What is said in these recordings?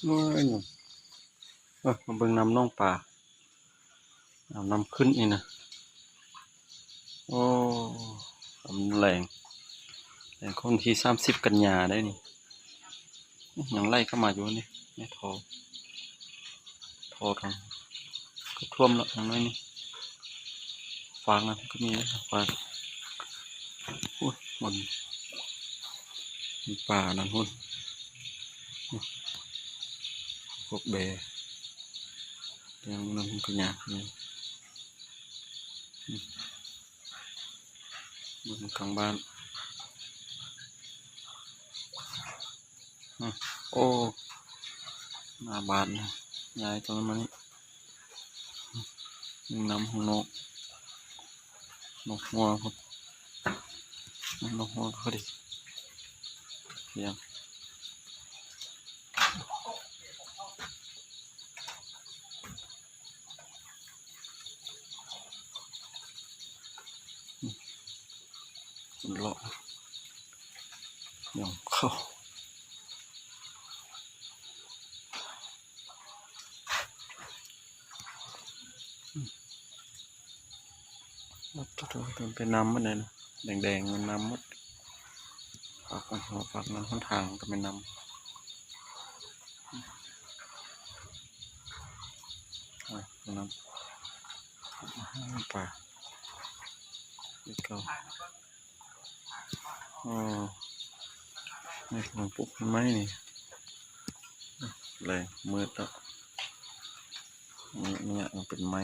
ໂອ້ຍ ເອີ ມາເບິ່ງນ້ຳໜອງປາ ນ້ຳ ນ້ຳຂຶ້ນນີ້ນະ. ໂອ້ ກຳແລງ ແລງຂອງວັນທີສາມສິບກັນຍາໄດ໋ນີ້. ຍັງໄຫຼເຂົ້າມາຢູ່ນີ້ ໃນທໍ່ ທໍ່ທາງ ກໍຖ້ວມແລ້ວ ຢ່າງໜ້ອຍນີ້. ຟາກນັ້ນກໍມີເດ້ ຟາກ ໂອ້ຍ ມັນ ມີປານັ້ນພຸ້ນ ພວກແບ ຢ່າງນັ້ນກໍຍາກຢູ່. ເບິ່ງຂ້າງບ້ານ ອືມ ໂອ້ ໜ້າບ້ານ ຍ້າຍຕົງນັ້ນມານີ້ ອືມ ນ້ຳຂ້າງນອກ ນົກຫົວພຸ້ນ ນົກຫົວພໍດີ ເລາະ ຍ່າງເຂົ້າ ໂອ້ໂຫ ເປັນນ້ຳໝົດເລີຍນະ ແດງໆ ເປັນນ້ຳໝົດ ຟາກ ຟາກນັ້ນຫົນທາງກໍແມ່ນນ້ຳ. ອາ ນ້ຳ ປາ ເຮັດເຂົ້າ ອໍ ນີ້ກຳລັງປຸກຕົ້ນໄມ້ນີ້ ແລງມືດແລ້ວ ນີ້ ນີ້ມັນເປັນໄມ້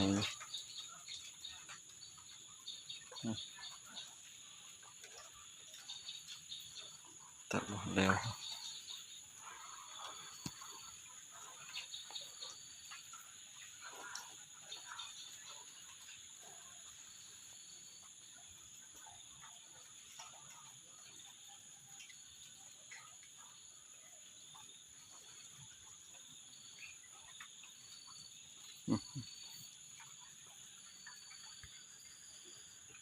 ຕັດແລ້ວ. ອືມ